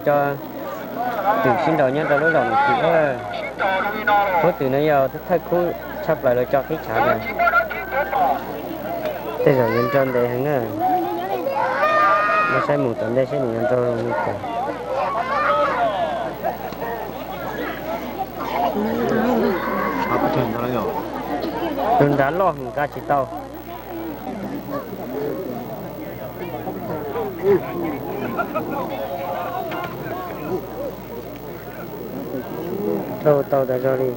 Cov twm sib nraus nyob rau lub zos Mus Txwm. Huab twm no yog thawj khub tshaj plaws lawv cov qhib tshav na. Tej zaum yuav nrau ntev heev na. Mus saib mus tom ntej saib nws yuav nrau zoo li cas. Tus nrad loj heev nqa tsis tau. Dhau tau tas zog li.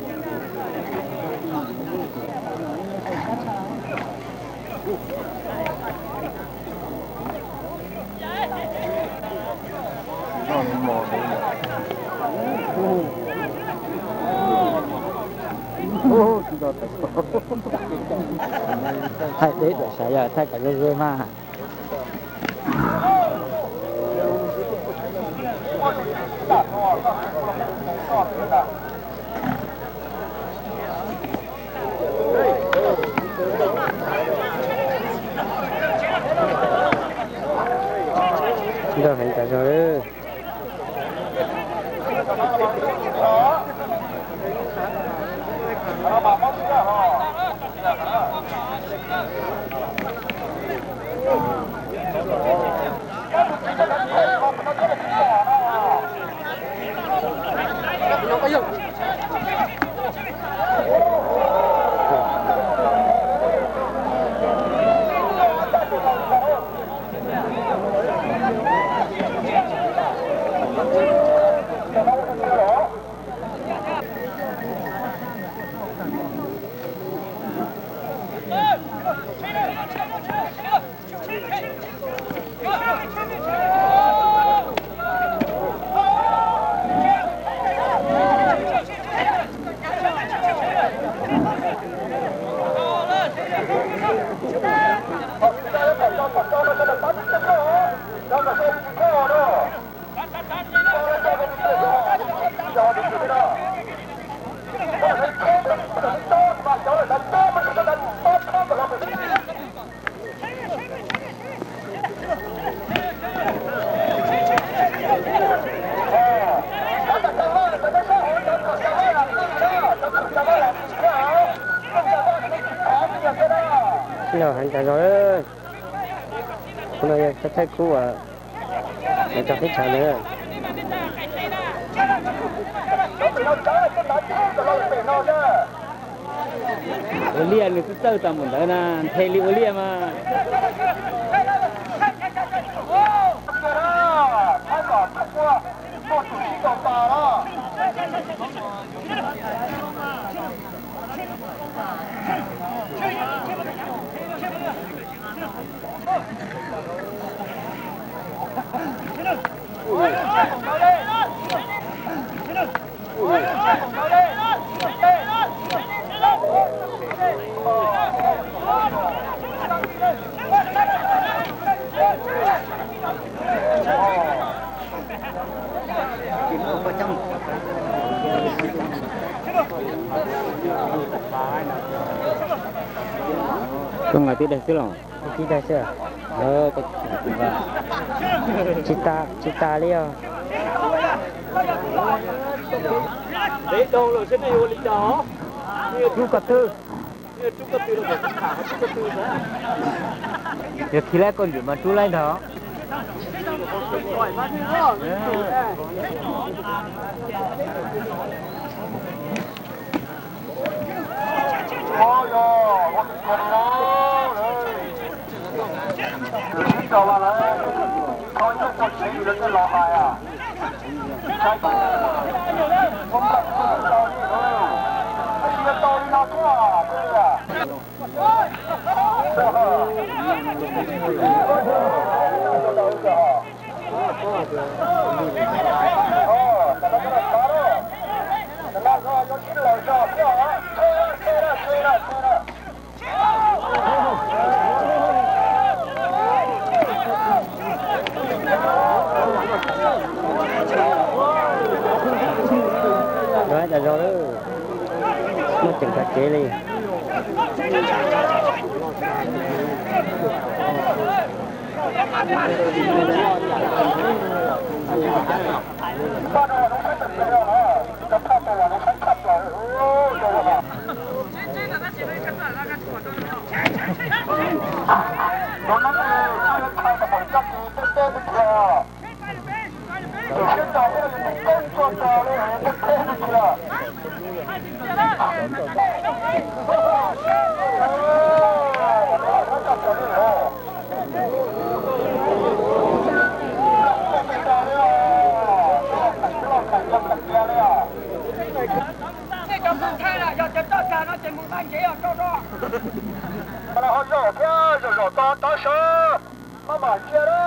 Thaij deb tam sav yog thaij kom ze ze mas. Nrau heev tas zog. Sib nraus heev tas zog. Khub no yog thawj khub uas cov qhib tshav ntawd. Ua liaj nws twb txawj tau mus ntawd na, nthe li ua liaj mas. Koj nqa tib daim xwb los? Tib daim xwb. Tsis tas, tsis tas li os. Rub ko tw. Yog khi lawv koj ntawm mas rub lawv ntag. Rov qab tas zog lawm, muaj ceem kav kev li. Nej cov mus thaij na, yog tias toj tag no ces mus nqa ncev os, rau rau. Ho zaum thiab, zaum zaum to tov sawv, maj mam cia na.